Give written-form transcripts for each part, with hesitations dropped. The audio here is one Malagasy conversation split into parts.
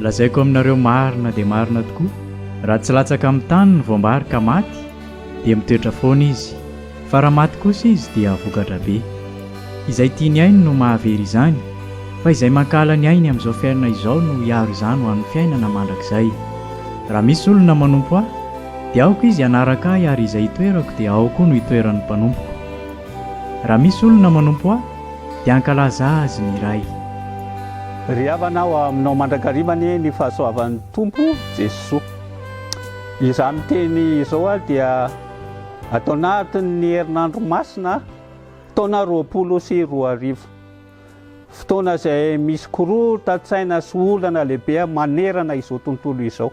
Lazaiko aminareo marina dia marina tokoa, raha tsy latsaka amin'ny tany ny voambary ka maty, dia mitoetra foana izy, fa raha maty kosa izy dia vokatra be. Izay tia ny ainy no mahavery izany, fa izay mankahala ny ainy amin'izao fiainana izao no hiaro izany ho amin'ny fiainana mandrakizay. Raha misy olona manompo Ahy, dia aoka izy hanaraka Ahy ary izay itoerako dia ao koa no itoeran'ny mpanompoko. Raha misy olona manompo Ahy, dia hankalaza azy ny Ray. Ry havana ao aminao mandrakariva anie ny fahasoavan'ny Tompo Jesoa. Izaho miteny izao aho dia ato anatin'ny herinandro masina taona 2020. Fotoana izay misy korotan-tsaina sy olana lehibe manerana izao tontolo izao.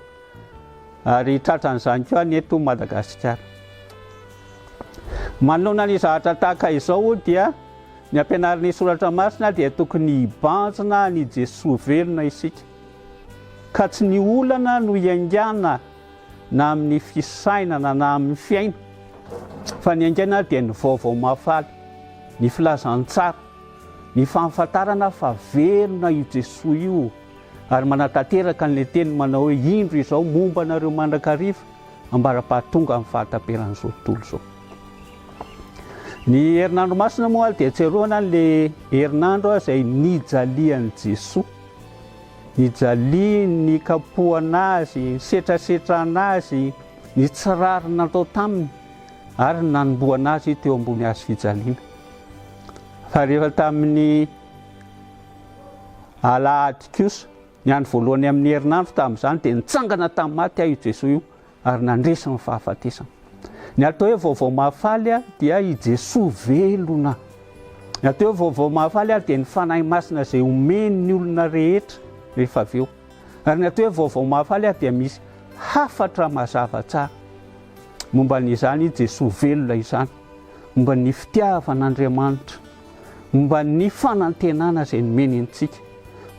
Ary tratran'izany koa ny eto Madagasikara. Manoloana ny zavatra tahaka izao dia ny ampianarin'ny Soratra Masina dia tokony hibanjina an'i Jesoa velona isika. Ka tsy ny olana no hiaingàna na amin'ny fisainana na amin'ny fiaina fa ny haingana dia ny vaovao mahafaly, ny filazantsara, ny fahafantarana fa velona io Jesoa io ary manatanteraka an'ilay teny manao hoe indro izao momba anareo mandrakariva ambara-pahatonga amin'ny fahataperan'izao tontolo izao. Ny herinandro masina moa dia tseroana an'ilay herinandro izay nijalian'i Jesoa. Nijaliany, nikapohana azy, nisetrasetrana azy, ny tsy rariny natao taminy ary ny nanombohana azy teo ambony hazo fijaliana. Fa rehefa tamin'ny alahady kosa, ny andro voalohany amin'ny herinandro tamin'izany, dia nitsangana tamin'ny maty io Jesoa io ary nandresy ny fahafatesana. Ny atao hoe vaovao mahafaly dia i Jesoa velona. Ny atao hoe vaovao mahafaly dia ny Fanahy Masina izay omeny ny olona rehetra rehefa avy eo. Ary ny atao hoe vaovao mahafaly dia misy hafatra mazava tsara momba an'izany Jesoa velona izany, momba ny fitiavan'Andriamanitra, momba ny fanantenana izay nomeny antsika,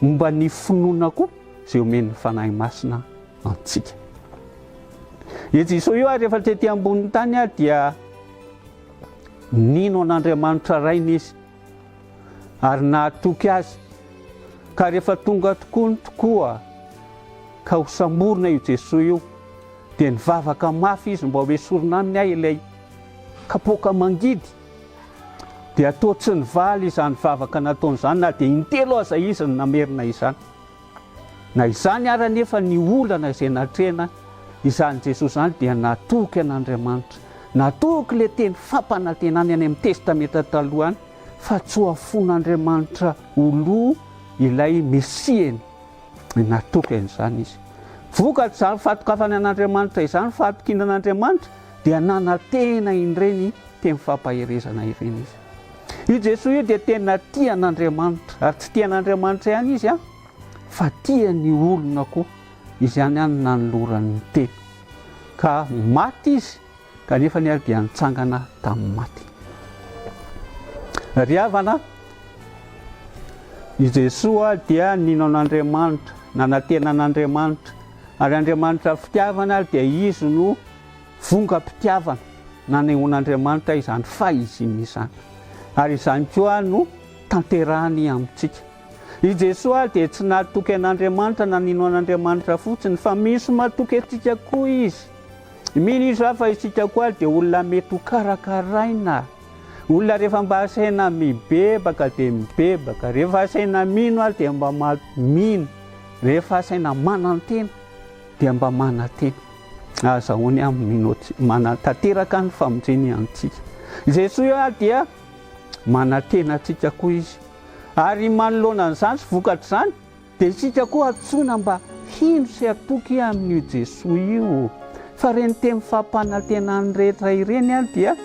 momba ny finoana koa izay omen'ny Fanahy Masina antsika. I Jesoa io ary rehefa tety ambonin'ny tany dia nino an'Andriamanitra Rainy izy ary nahatoky azy ka rehefa tonga tokoa ny tokoa ka ho samborina io Jesoa io dia nivavaka mafy izy mba ho esorina aminy ahy ilay kapoaka mangidy dia toa tsy nivaly izany vavaka nataony izany na dia intelo aza izy no namerina izany. Na izany ara anefa ny olana izay natrehina izany Jesoa izany dia natoky an'Andriamanitra. Natoky ilay teny fampanantenany any amin'ny Testamenta Taloha any fa tsy ho afoan'Andriamanitra ho lo ilay Mesiany. Natoky an'izany izy. Vokatr'izany fahatokafany an'Andriamanitra izany, fahatokiana an'Andriamanitra, dia nanantena ireny teny fampaherezana ireny izy. Io Jesoa io dia tena tia an'Andriamanitra, ary tsy tia an'Andriamanitra ihany izy an, fa tia ny olona koa, izy ihany no nanolorany ny tena. Ka maty izy, kanefa ny ary dia nitsangana tamin'ny maty. Ry havana, i Jesoa dia nino an'Andriamanitra, nanantena an'Andriamanitra, ary Andriamanitra fitiavana dia izy no Vongam-pitiavana nanehoan'Andriamanitra izany fahiziany izany, ary izany koa no tanterahany amintsika. I Jesoa dia tsy natoky an'Andriamanitra na nino an'Andriamanitra fotsiny, fa misy matoky antsika koa Izy. Mino Izy fa isika koa dia olona mety ho karakaraina, olona rehefa mba asaina mibebaka dia mibebaka, rehefa asaina mino dia mba mino, rehefa asaina manantena dia mba manantena ahazahoany mino manatanteraka ny famonjeny antsika. Jesoa dia manantena antsika koa Izy. Ary manoloana an'izany sy vokatr'izany dia isika koa antsoina mba hino sy hatoky amin'io Jesoa io. Fa ireny teny fampanantenany rehetra ireny dia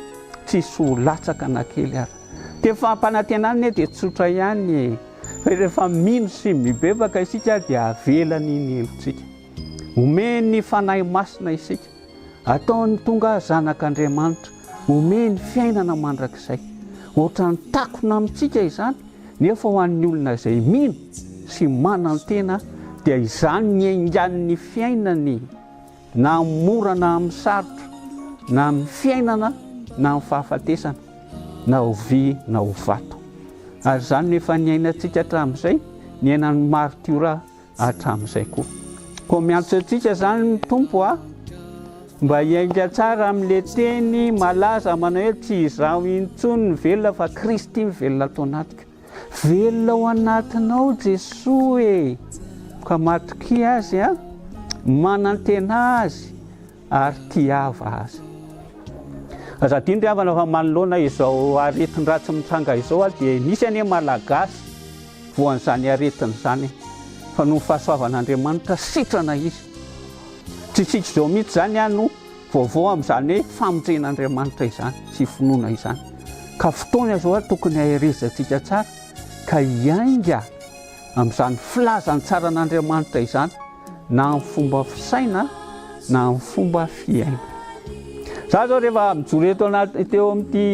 tsisy ho latsaka na kely ara. Teny fampanantenany anie dia tsotra ihany e. Fa rehefa mino sy mibebaka isika dia avelany ny helotsika. Omeny ny Fanahy Masina isika. Ataony tonga zanak'Andriamanitra. Omeny fiainana mandrakizay. Ohatran'ny takona amintsika izany, nefa ho an'ny olona izay mino sy manantena dia izany ny aingan'ny fiainany. Na amin'ny mora na amin'ny sarotra, na amin'ny fiainana na amin'ny fahafatesana, na ho vy na ho vato. Ary izany no efa niainantsika hatramin'izay, niainan'ny martiora hatramin'izay koa. Koa miantso antsika izany ny Tompo a, mba hiainga tsara amin'ilay teny malaza manao hoe tsy izaho intsony no velona fa Kristy mivelona ato anatiko. Velona ao anatinao Jesoa e! Ka matokia Azy a, manantena Azy ary tiava Azy. Aza adino ry havana fa manoloana izao aretin-dratsy mitranga izao dia nisy anie Malagasy voan'izany aretina izany fa noho ny fahasoavan'Andriamanitra sitrana izy. Tsy isika izao mihitsy izany no vaovao amin'izany hoe famonjen'Andriamanitra izany sy finoana izany. Ka fotoana izao tokony haherezantsika tsara ka hiainga amin'izany filazantsaran'Andriamanitra izany na amin'ny fomba fisaina na amin'ny fomba fiaina. Za zao rehefa mijoro eto anaty teo amin'ity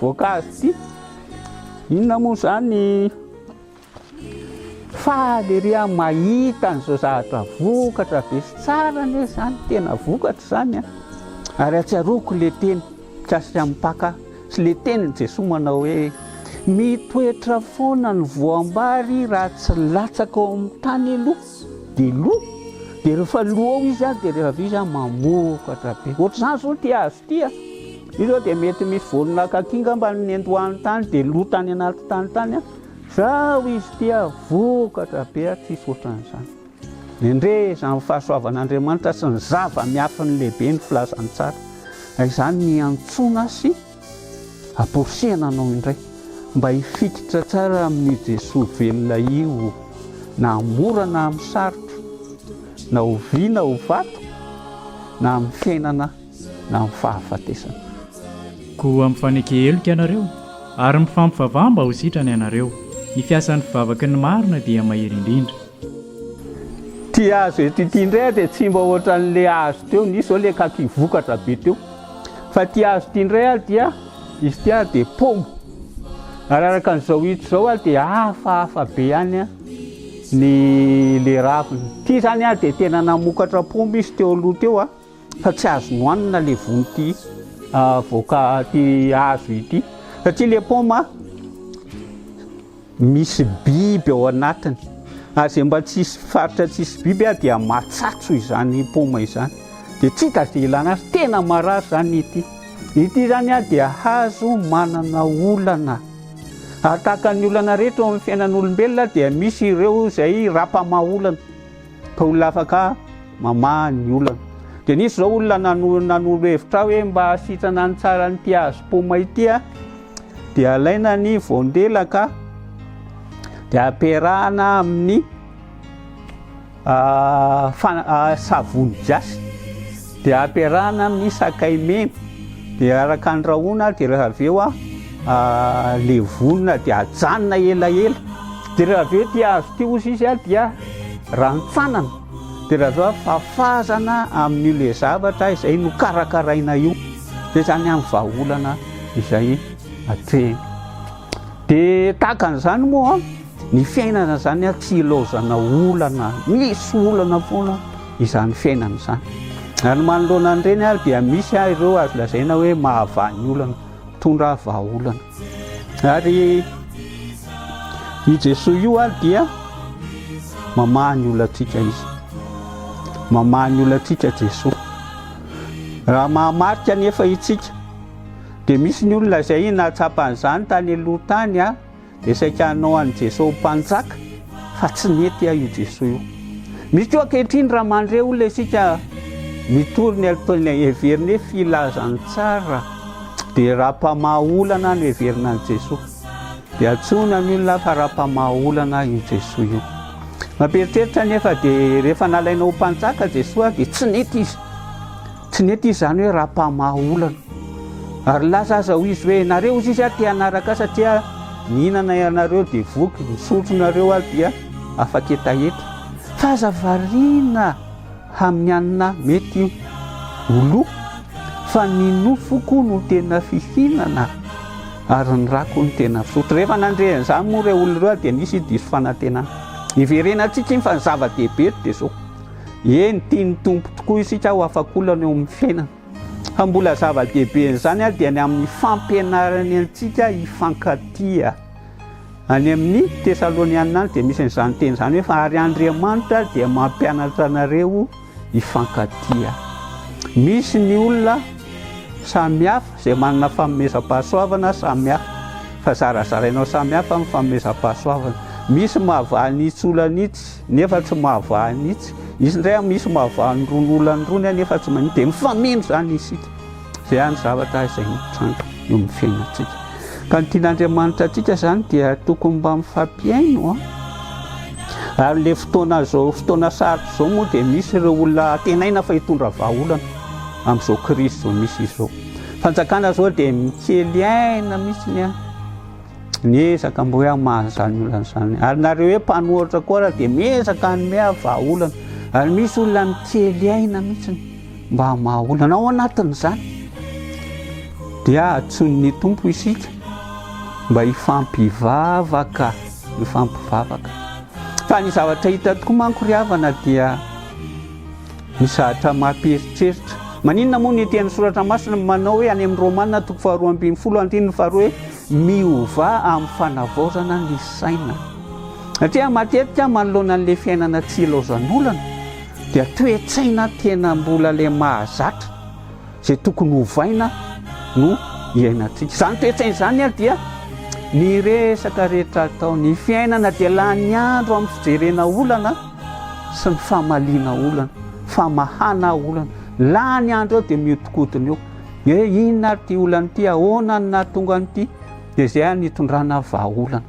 voankazo ity, inona moa izany faly ery aho mahita an'izao zavatra vokatra be sy tsara anie izany, tena vokatra izany an. Ary atsiaroko le teny mikasika amin'ny Paka sy le tenin'i Jesoa manao hoe mitoetra foana ny voam-bary raha tsy latsaka ao amin'ny tany aloha dia lo, dia rehefa lo ao izy dia rehefa avy izy mamokatra be. Ohatr'izany izao ity hazo ity an. Io izao dia mety misy voanina kaki angamba nendohan'ny tany dia lo tany anaty tany tany an. Zao izy ity an, vokatra be an, tsisy ohatran'izany. Endrey izany fahasoavan'Andriamanitra sy ny zava-miafiny lehibe ny filazantsara. Izany niantsoana sy amporisihana anao indray mba hifikitra tsara amin'io Jesoa velona io na amin'ny mora na amin'ny sarotra, na ho vy na ho vato, na amin'ny fiainana na amin'ny fahafatesana. Koa mifaneke heloka ianareo, ary mifampivavaha mba ho sitrana ianareo. Ny fiasan'ny fivavaky ny marina dia mahery indrindra. Ty hazo eto ity indray dia tsy mba ohatran'le hazo teo, nisy zao le kaki vokatra be teo, fa ty hazo ity indray dia izy ity dia paoma, ary araka an'izao hita izao dia hafahafa be ihany ny le raviny, ity zany dia tena namokatra paoma izy teo aloha teo fa tsy azo nohanina le voan'ity voaka ty hazo ity satria le paoma Misy biby ao anatiny. Ary izay mba tsisy faritra tsisy biby dia matsatso izany paoma izany. Dia tsy hita izay ilana azy. Tena marary izany ity. Ity izany dia hazo manana olana. Ary tahaka ny olana rehetra eo amin'ny fiainan'olombelona dia misy ireo izay rapamaha olana. Ka olona afaka mamaha ny olana. Dia nisy izao olona nanoro hevitra ahy hoe mba hasitrana ny tsara an'ity hazo paoma ity dia alaina ny voandelaka dia ampiarahana amin'ny savony gasy dia ampiarahana amin'ny sakay mena dia araka andrahoana dia rehefa avy eo levonina dia ajanona elaela dia rehefa avy eo ity hazo ity hozy izy dia rantsanana dia rehefa avy eo fafazana amin'io le zavatra izay nokarakaraina io zay zany amin'ny vahaolana izay atrehina dia tahaka an'izany moa ny fiainana zany tsy ilaozana olana misy olana foana izany fiainana izany. Ary manoloana an'ireny ary dia misy ireo azo lazaina hoe mahavaha ny olana, mitondra vahaolana. Ary i Jesoa io ary dia mamaha ny olantsika izy. Mamaha ny olantsika Jesoa. Raha mahamarika anefa isika dia misy ny olona izay nahatsapa an'izany tany aloha tany Dia saika hanao an'i Jesoa ho mpanjaka fa tsy nety io Jesoa io. Misy koa ankehitriny raha mandre olona isika mitory ny ataony heveriny hoe filazantsara dia raha mpamaha olana no heverina an'i Jesoa. Dia antsoina ny olona fa raha mpamaha olana io Jesoa io. Mampieritreritra anefa dia rehefa nalaina ho mpanjaka Jesoa dia tsy nety izy. Tsy nety izy izany hoe raha mpamaha olana. Ary nilaza aza hoy izy hoe nareo hozy izy te hanaraka ahy satria nihinana ianareo dia voky, nisotro nareo aho dia afa-ketaheta. Fa aza variana amin'ny hanina mety ho lo fa ny nofoko no tena fihinana ary ny rako no tena fisotro. Rehefa nandre an'izany moa ireo olona ireo dia nisy diso fanantenana. Hiverenantsika iny fa ny zava-dehibe eto dia izao. Eny, tian'ny Tompo tokoa isika ho afak'olana eo amin'ny fiainana. Fa mbola zava-dehibe an'izany ary dia ny amin'ny fampianarany antsika hifankatia. Any amin'ny Tesalonianina any dia misy an'izany teny izany hoe fa ary Andriamanitra dia mampianatra anareo hifankatia. Misy ny olona samihafa izay manana fanomezam-pahasoavana samihafa, fa zarazarainao samihafa ny fanomezam-pahasoavana. Misy mahavaha an'itsy olana itsy nefa tsy mahavaha an'itsy, misy indray misy mahavaha an'irony olana irony nefa tsy maninona, dia mifameno izany isika. Izay ihany zavatra izay mitranga eo amin'ny fiainantsika. Ka ny tian'Andriamanitra antsika izany dia tokony mba mifampihaino an. Ary ilay fotoana izao fotoana sarotra izao moa dia misy ireo olona antenaina fa hitondra vahaolana amin'izao krizy izao misy izao. Fanjakana izao dia mikely aina mihitsy ny an. Miezaka mba hoe hamaha izany olana izany. Ary nareo hoe mpanohatra koa ara dia miezaka hanome vahaolana. Ary misy olona mikely aina mihitsy mba hamaha olana. Ao anatin'izany dia antsoin'ny Tompo isika mba hifampivavaka, hifampivavaka. Fa ny zavatra hita tokoa manko ry havana dia ny zatra mampieritreritra. Maninona moa ny tenin'ny soratra masina manao hoe any amin'ny Romana toko faharoa ambinifolo andininy faharoa hoe miovà amin'ny fanavaozana ny saina. Satria matetika manoloana an'ilay fiainana tsy ilaozan'olana dia toe-tsaina tena mbola ilay mahazatra izay tokony hovaina no iainantsika. Izany toe-tsaina izany ary dia ny resaka rehetra atao, ny fiainana dia lany andro amin'ny fijerena olana sy ny famaliana olana, famahana olana. Lany andro eo dia mihodinkodina eo. Hoe inona ary ity olana ity, ahoana no nahatonga an'ity, dia izay ary nitondrana vahaolana.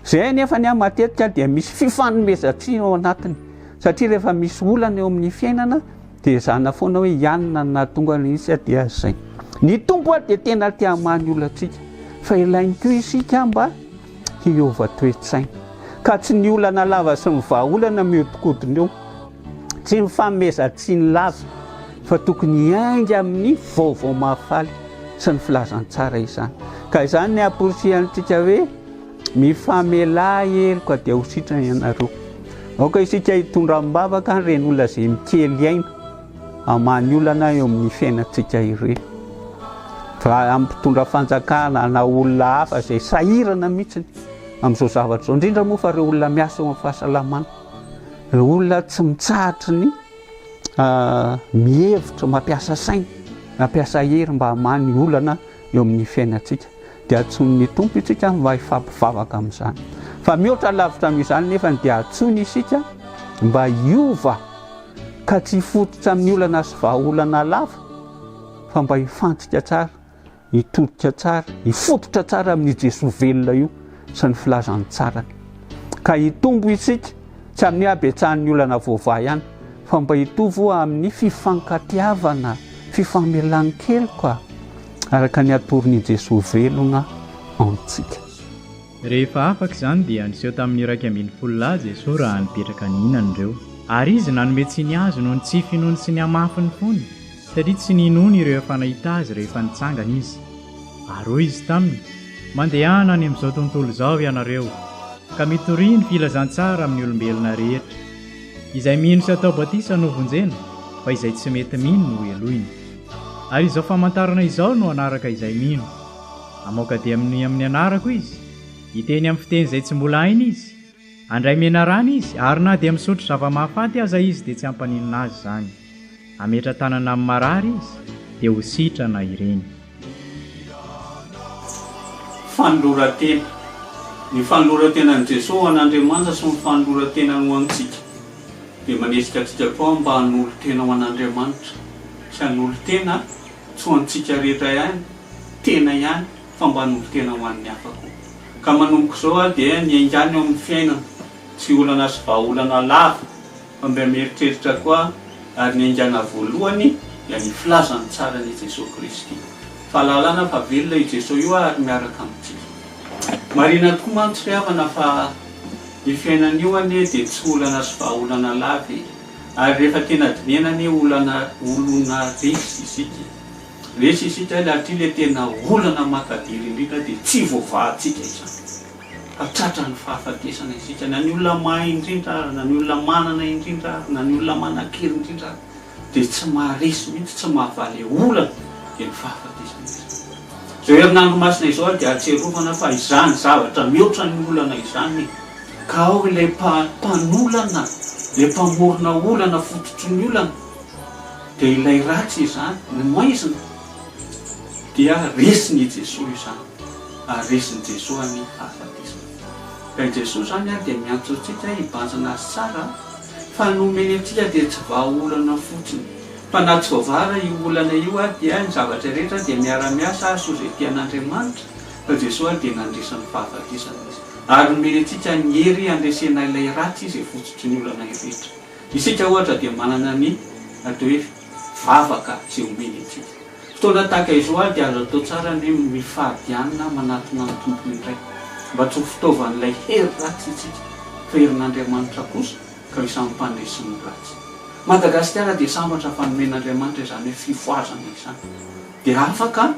Izay anefa ny ahy matetika dia misy fifanomezan-tsiny ao anatiny, satria rehefa misy olana eo amin'ny fiainana dia ezahana foana hoe ianona no nahatonga an'ilay izy dia izay. Ny Tompo ary dia tena te hamaha ny olantsika, fa ilainy koa isika mba hiova toe-tsaina. Ka tsy ny olana lava sy ny vahaolana mihodinkodina eo, tsy ny fanomezan-tsiny lava, fa tokony hiainga amin'ny vaovao mahafaly sy ny filazantsara izany. Ka izany ny hamporisihantsika hoe mifamelà heloka dia ho sitrana ianareo. Aoka isika hitondra am-bavaka an'ireny olona izay mikely aina hamaha ny olana eo amin'ny fiainantsika ireny. Fa amin'ny mpitondra fanjakana na olona hafa izay sahirana mihitsy amin'izao zavatra izao, indrindra moa fa ireo olona miasa eo amin'ny fahasalamana, ireo olona tsy mitsahatry ny mihevitra, mampiasa saina, mampiasa hery mba hamaha ny olana eo amin'ny fiainantsika. Dia antsoin'ny Tompo isika mba hifampivavaka amin'izany. Fa mihoatra lavitra amin'izany nefa dia antsoiny isika mba hiova ka tsy hifototra amin'ny olana sy vahaolana lava fa mba hifantsika tsara, hitodika tsara, hifototra tsara amin'io Jesoa velona io sy ny filazantsarany. Ka hitombo isika, tsy amin'ny habetsahan'ny olana voavaha ihany, fa mba hitovy amin'ny fifankatiavana, fifamelan-keloka, araka ny atoron'i Jesoa velona antsika. Rehefa afaka izany dia niseho tamin'ny 11 lahy Jesoa raha nipetraka nihinana ireo. Ary Izy nanome tsiny azy noho ny tsy finoany sy ny hamafin'ny fony, satria tsy ninoany ireo efa nahita Azy rehefa nitsangana Izy. Ary hoy Izy taminy, Mandehana any amin'izao tontolo izao ianareo, ka mitoria ny filazantsara amin'ny olombelona rehetra. Izay mino sy atao batisa no vonjena, fa izay tsy mety mino no helohina. Ary izao famantarana izao no hanaraka izay mino, Hamoaka demonia amin'ny anarako izy, hiteny amin'ny fiteny izay tsy mbola hainy izy, handray menarana izy, ary na dia misotro zava-mahafaty aza izy dia tsy hampaninona azy izany. Hametra-tanana amin'ny marary izy, dia ho sitrana ireny. Fanoloran-tena. Ny fanoloran-tenan'i Jesoa ho an'Andriamanitra sy ny fanoloran-tenany ho antsika dia manesika antsika koa mba hanolo-tena ho an'Andriamanitra sy hanolo-tena tsy ho antsika rehetra ihany, tena ihany fa mba hanolo-tena ho an'ny hafa koa. Ka manomboka izao ary dia niaingàna eo amin'ny fiainana, tsy olana sy vahaolana lava fa mba mieritreritra koa ary ny haingana voalohany dia ny filazantsaran' i Jesoa Kristy. Fahalalana fa velona io Jesoa io ary miaraka amintsika. Marina tokoa mantsy ry havana fa io fiainana io anie dia tsy olana sy vahaolana lava e! Ary rehefa tena dinihana anie olana olona resy isika e! Resy isika satria ilay tena olana makadiry indrindra dia tsy voavahantsika izany. Fa tratran'ny fahafatesana isika, na ny olona mahay indrindra ary, na ny olona manana indrindra ary, na ny olona manan-kery indrindra ary, dia tsy maharesy mihitsy, tsy mahavaly olana, dia ny fahafatesana izany. Izao herinandro masina izao ary dia ahatsiarovana fa izany zavatra mihoatra ny olana izany ka ao ilay mpanolana, ilay mpamorona olana fototry ny olana dia ilay ratsy izany, ny maizina dia resin' i Jesoa izany ary resin' i Jesoa ny fahafatesana. Ka i Jesoa izany ary dia miantso antsika hibanjina Azy tsara fa ny omeny antsika dia tsy vahaolana fotsiny fa na tsy voavaha io olana io ary dia ny zavatra rehetra dia miara-miasa hahasoa izay tian'Andriamanitra fa Jesoa ary dia nandresy ny fahafatesana Izy ary nomeny antsika ny hery handresena ilay ratsy izay fototry ny olana rehetra. Isika ohatra dia manana ny atao hoe vavaka izay omeny antsika. Fotoana tahaka izao ary dia azo atao tsara ny hoe mifady hanina manatona ny Tompo indray mba tsy ho fitaovan'ilay hery ratsy isika fa herin'Andriamanitra kosa ka ho isan'ny mpandresy ny ratsy. Madagasikara dia sambatra fa nomen'Andriamanitra izany hoe fifohazana izany dia afaka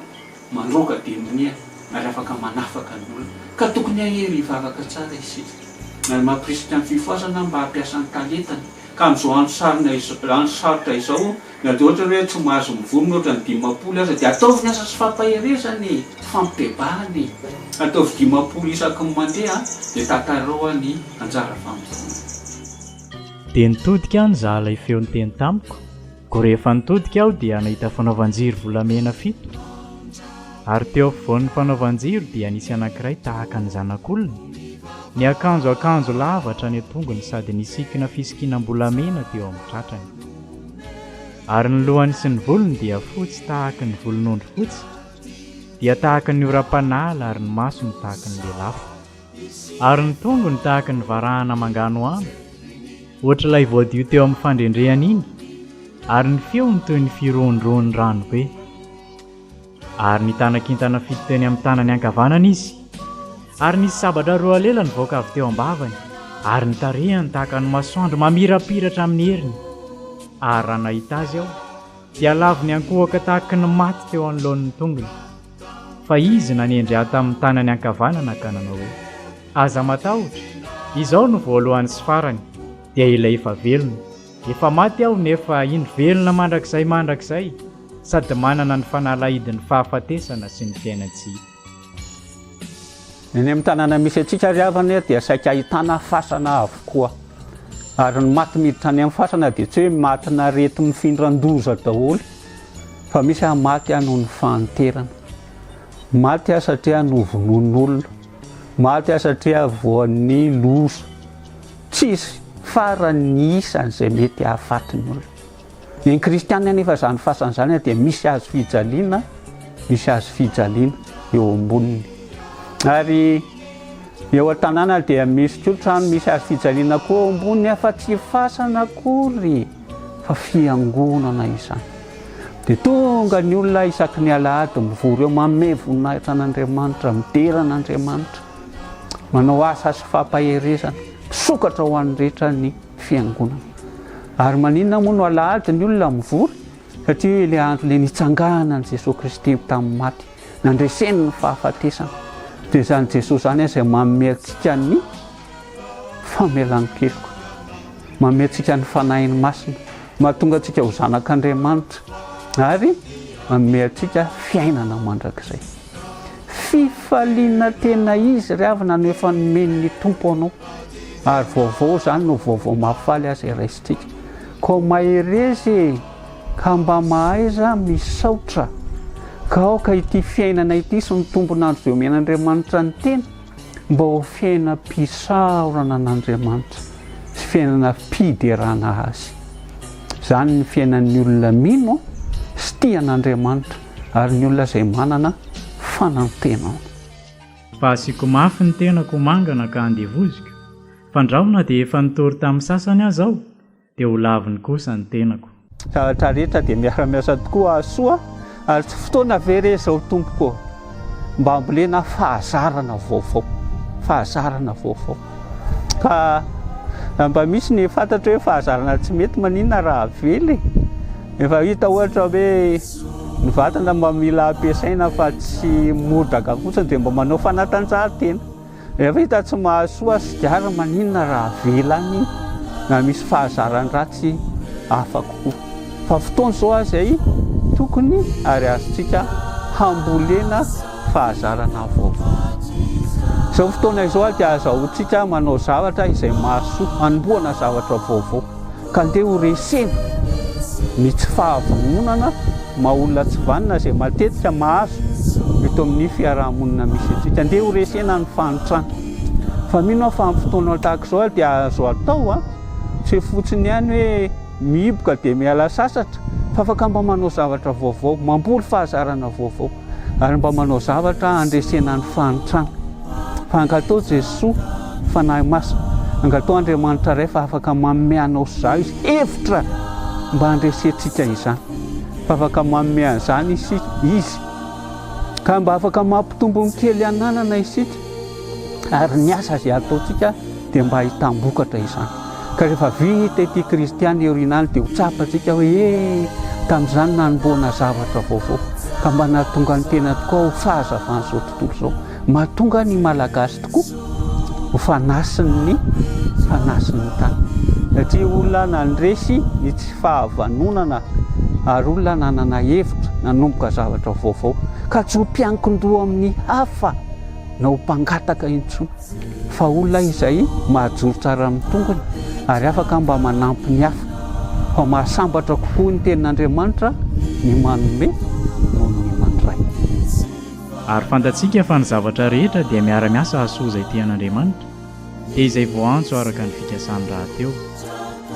mandroaka demonia ary afaka manafaka ny olona ka tokony hahery hivavaka tsara isika ary mampirisika ny fifohazana mba hampiasa ny talentany ka amin'izao andro sarona andro sarotra izao na dia ohatra hoe tsy mahazo mivory mihoatra ny 50 aza dia ataovy ny asa sy fampaherezana e, fampibebahana e, ataovy 50 isaky ny mandeha dia tantarao ny anjara fanompoana. Dia nitodika aho nizaha ilay feo niteny tamiko, koa rehefa nitodika aho dia nahita fanaovan-jiro volamena fito, ary teo afovoan'ny fanaovan-jiro dia nisy anankiray tahaka ny zanak'olona, niakanjo akanjo lava hatrany an-tongony sady nisikina fisikinam-bolamena teo amin'ny tratrany. Ary ny lohany sy ny volony dia fotsy tahaka ny volon'ondry fotsy, dia tahaka ny oram-panala ary ny masony tahaka ny lelafo. Ary ny tongony tahaka ny varahana manganohano, hoatr'ilay voadio teo amin'ny fandrendrehana iny, ary ny feony toy ny firohondrohon'ny rano be. Ary nitana kintana fito teny amin'ny tanany ankavanana izy, ary nisy sabatra roa lela nivoaka avy teo am-bavany, ary ny tarehiny tahaka ny masoandro mamirapiratra amin'ny heriny. Ary raha nahita azy aho, dia lavo niankohoka tahaka ny maty teo anoloan'ny tongony. Fa izy nanendry ahy tamin'ny tanany ankavanana ka nanao hoe, Aza matahotra, izaho no voalohany sy farany, dia ilay efa velona. Efa maty aho nefa indro velona mandrakizay mandrakizay sady manana ny fanalahidin'ny fahafatesana sy ny fiainan-tsy hita. Eny amin'ny tanàna misy antsika ry havana dia saika ahitana fasana avokoa. Ary ny maty miditra any amin'ny fasana dia tsy hoe matin'areti-mifindran-doza daholo fa misy aho maty aho noho ny fahanterana. Maty aho satria novonoin'olona. Maty aho satria voan'ny loza. Tsisy farany ny isan'izay mety hahafaty ny olona. Ny an'ny kristiana anefa izany fasana izany dia misy hazo fijaliana, misy hazo fijaliana eo amboniny. Ary eo an-tanàna dia misy koa trano misy hazo fijaliana koa eo amboniny fa tsy fasana akory fa fiangonana izany. Dia tonga ny olona isaky ny alahady mivory eo manome voninahitra an'Andriamanitra, midera an'Andriamanitra. Manao asa sy fampaherezana, misokatra ho an'ny rehetra ny fiangonana. Ary maninona moa no alahady ny olona mivory? Satria ilay andro ilay nitsanganan'i Jesoa Kristy tamin'ny maty, nandreseny ny fahafatesana. Dia izany Jesoa izany izay manome antsika ny famelan-keloka, manome antsika ny Fanahiny Masina, mahatonga antsika ho zanak'Andriamanitra ary manome antsika fiainana mandrakizay. Fifaliana tena izy ry havana no efa nomen'ny Tompo anao ary vaovao izany no vaovao mahafaly aza raisintsika. Koa mahereza e! Ka mba mahaiza misaotra. Ka aoka ity fiainana ity sy ny tombon'andro izay omen'Andriamanitra ny tena mba ho fiainam-pisaorana an'Andriamanitra sy fiainana fiderana Azy. Izany ny fiainan'ny olona mino sy tia an'Andriamanitra. Ary ny olona izay manana fanantenana. Fa asiako mafy ny tenako ho mangana ka handevoziko, fandrao na dia efa nitory tamin'ny sasany aza aho, dia ho laviny kosa ny tenako. Zavatra rehetra dia miara-miasa tokoa hahasoa ary tsy fotoana ve re izao tompoko ô mba hambolena fahazarana vaovao fahazarana vaovao ka mba misy ny fantatro hoe fahazarana tsy mety maninona raha avela e Efa hita ohatra hoe ny vatana mba mila ampiasaina fa tsy modraka fotsiny dia mba manao fanatanjahantena. Rehefa hita tsy mahasoa sigara maninona raha avela any iny na misy fahazaran-dratsy hafa koa. Fa fotoana izao izay tokony ary azontsika hambolena. fahazarana vaovao. Izao fotoana izao dia azahoantsika manao zavatra izay mahasoa, hanombohana zavatra vaovao. Ka ndeha ho resena ny tsy fahavononana maha olona tsy vanona izay matetika mahazo eto amin'ny fiaraha-monina misy antsika. Ndeha ho resena ny fahantrana. Fa mino aho fa amin'ny fotoana tahaka izao dia azo atao, tsy hoe fotsiny ihany hoe mihiboka dia miala sasatra, fa afaka mba manao zavatra vaovao, mamboly fahazarana vaovao, ary mba manao zavatra handresena ny fahantrana. Fa angatao Jesoa Fanahy Masina, angatao Andriamanitra Ray fa afaka manome anao sy izaho Izy hevitra mba handresentsika izany. Fa afaka manome an'izany isika, Izy. Ka mba afaka mampitombo ny kely ananana isika, ary ny asa izay ataontsika dia mba ahitam-bokatra izany. Ka rehefa vita ity kristiana aoriana any dia ho tsapantsika hoe eh, tamin'izany nanombohana zavatra vaovao ka mba nahatonga ny tena tokoa ho fahazavan'izao tontolo izao. Mahatonga ny Malagasy tokoa ho fanasin'ny fanasin'ny tany. Satria olona nandresy ny tsy fahavanonana ary olona nanana hevitra nanomboka zavatra vaovao ka tsy ho mpiankin-doha amin'ny hafa na ho mpangataka intsony. Fa olona izay mahajoro tsara amin'ny tongony ary afaka mba manampy ny hafa. Fa mahasambatra kokoa ny tenin'Andriamanitra ny manome noho ny mandray. Ary fantatsika fa ny zavatra rehetra dia miara-miasa hahasoa izay tia an'Andriamanitra, dia izay voaantso araka ny fikasany rahateo.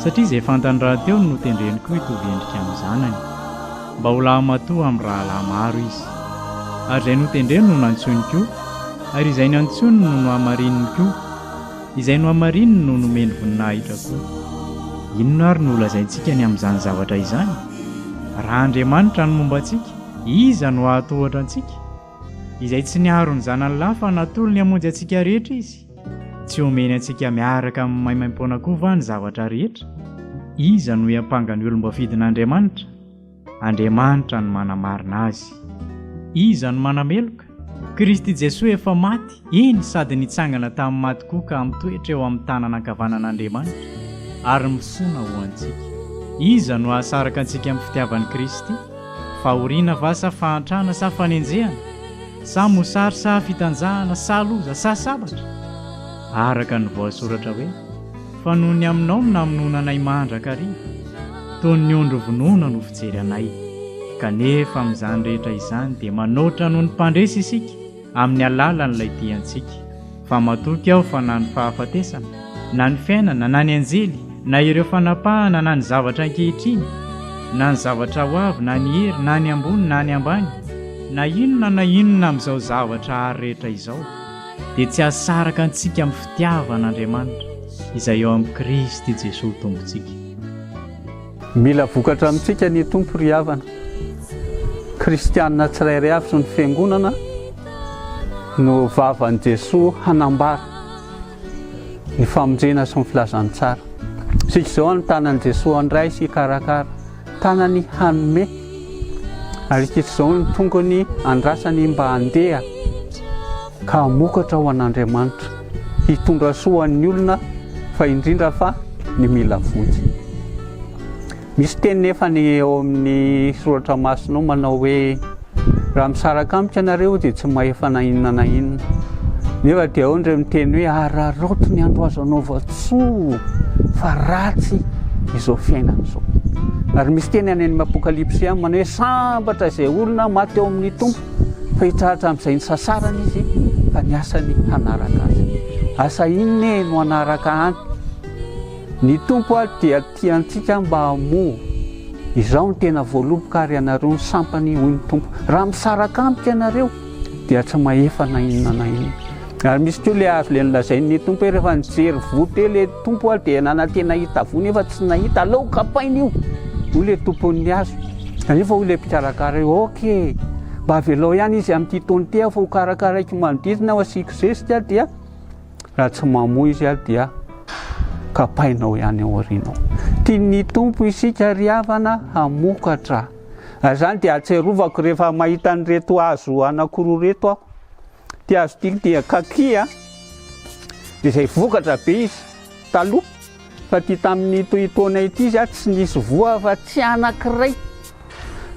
Satria izay fantany rahateo no notendreny koa hitovy endrika amin'ny Zanany, mba ho lahimatoa amin'ny rahalahy maro izy. Ary izay notendreny no nantsoiny koa, ary izay nantsoiny no nohamarininy koa, izay nohamarininy no nomeny voninahitra koa. Inona ary no holazaintsika ny amin'izany zavatra izany? Raha Andriamanitra no momba antsika, iza no hahatohatra antsika? Izay tsy niaro ny Zanany lahy fa natolony hamonjy antsika rehetra Izy, tsy homeny antsika miaraka amin'ny maimaimpoana koa va ny zavatra rehetra? Iza no hiampanga ny olom-boafidin'Andriamanitra? Andriamanitra no manamarina azy. Iza no manameloka? Kristy Jesoa efa maty, eny, sady nitsangana tamin'ny maty koa ka mitoetra eo amin'ny tanana ankavanan'Andriamanitra, ary mifona ho antsika. Iza no hahasaraka antsika amin'ny fitiavan'i Kristy? Fahoriana va sa fahantrana sa fanenjehana? Sa mosary sa fitanjahana sa loza sa sabatra? Araka ny voasoratra hoe, Fa noho ny aminao no namonoana anay mandrakariva, toy ny ondry vonoina no fijery anay. Kanefa amin'izany rehetra izany dia manoatra noho ny mpandresy isika amin'ny alalan'ilay tia antsika. Fa matoky aho fa na ny fahafatesana, na ny fiainana, na ny anjely, na ireo fanapahana, na ny zavatra ankehitriny, na ny zavatra ho avy, na ny hery, na ny ambony, na ny ambany, na inona na inona amin'izao zavatra àry rehetra izao, dia tsy hahasaraka antsika amin'ny fitiavan'Andriamanitra, izay ao amin'i Kristy Jesoa Tompontsika. Mila vokatra amintsika ny Tompo ry havana. Kristianina tsirairay avy sy ny fiangonana no vavan'i Jesoa hanambara ny famonjena sy ny filazantsara. Isika izao ny tanan'i Jesoa handray sy hikarakara, tanany hanome, ary isika izao ny tongony andrasany mba handeha ka hamokatra ho an'Andriamanitra, hitondra soa ho an'ny olona fa indrindra fa ny mila vonjy. Misy teny nefa ny ao amin'ny soratra masina ao manao hoe raha misaraka amiko ianareo dia tsy mahefa na inona na inona. Nefa dia ao indray miteny hoe araraoty ny andro azo anaovan-tsoa fa ratsy izao fiainana izao. Ary misy teny any amin'ny Apokalypsy ihany manao hoe sambatra izay olona maty ao amin'ny Tompo fa hitsahatra amin'izay nisasarany izy fa ny asany hanaraka azy. Asa inona e no hanaraka any? Ny Tompo ary dia tia antsika mba hamoa. Izaho no tena voaloboka ary ianareo no sampany, hoy ny Tompo. Raha misaraka amiko ianareo, dia tsy mahefa na inona na inona. Ary misy koa ilay hazo ilay nolazain'ny Tompo hoe rehefa nijery voa teo ilay Tompo ary dia nanantena hahita voa nefa tsy nahita, aleo kapaina io, hoy ilay tompon'ny hazo. Kanefa hoy ilay mpikarakara hoe ok, mba avelao ihany izy amin'ity taona ity aho fa hokarakaraiko manodidina aho asiako zezika dia Raha tsy mamoa izy ary dia kapainao ihany ao aoriana ao. Tian'ny Tompo isika ry havana hamokatra. Ary izany dia ahatsiarovako rehefa mahita an'ireto hazo anankiroa ireto aho. Ity hazo ity dia kaki a, dia izay vokatra be izy taloha, fa ity tamin'ity taona ity izy tsy nisy voa afa tsy anankiray.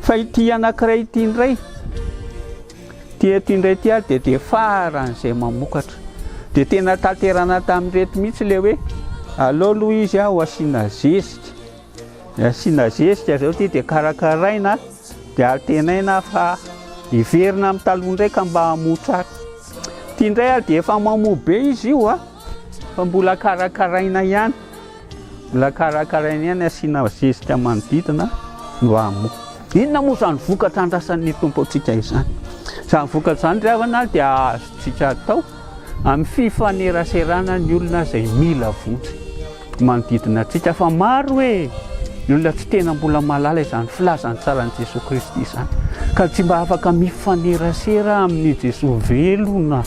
Fa ity anankiray ity indray, ity. Ity eto indray ity ary dia dia faran'izay mamokatra. Dia tena tanterana tamin'ireto mihitsy ilay hoe aleo aloha izy ho asiana zezika. Asiana zezika izao ity dia karakaraina dia antenaina fa hiverina amin'ny taloha indray ka mba hamoa tsara. Ity indray ary dia efa mamoa be izy io a, fa mbola karakaraina ihany. Mbola karakaraina ihany asiana zezika manodidina no hamoa. Inona moa izany vokatra andrasan'ny Tompo antsika izany? Izany vokatra izany ry havana dia azontsika atao amin'ny fifaneraserana ny olona izay mila vonjy manodidina antsika fa maro hoe ny olona tsy tena mbola mahalala izany filazantsaran'i Jesoa Kristy izany ka tsy mba afaka mifanerasera amin'i Jesoa velona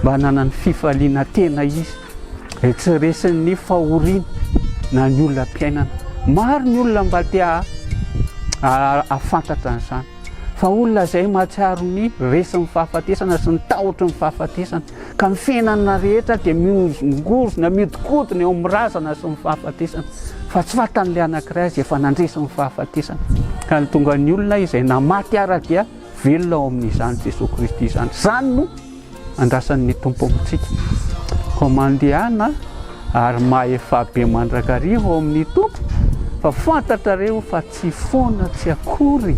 mba hananany fifaliana tena izy izay tsy resin'ny fahoriana na ny olam-piainana. Maro ny olona mba te hahafantatra an'izany fa olona izay mahatsiaro ny resin'ny fahafatesana sy ny tahotry ny fahafatesana ka ny fiainana rehetra dia mihozongozona, mihodinkodina eo amin'ny razana sy ny fahafatesana fa tsy fatan'ilay anankiray azy efa nandresy ny fahafatesana ka ny tonga ny olona izay na maty ara dia velona ao amin'izany Jesoa Kristy izany. Izany no andrasan'ny Tompo amintsika. Koa mandehana ary mahefà be mandrakariva ao amin'ny Tompo, fa fantatrareo fa tsy foana tsy akory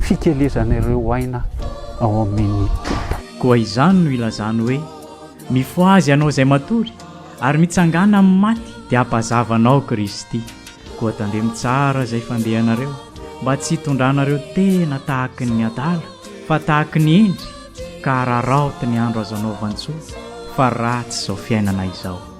fikelezanareo aina ao amin'ny Tompo. Koa izany no ilazany hoe, Mifohaza ianao izay matory, ary mitsangàna amin'ny maty, dia hampazava anao Kristy. Koa tandremo tsara izay fandehanareo, mba tsy hitondranareo tena tahaky ny adala, fa tahaky ny hendry, ka araraoty ny andro azo anaovan-tsoa, fa ratsy izao fiainana izao.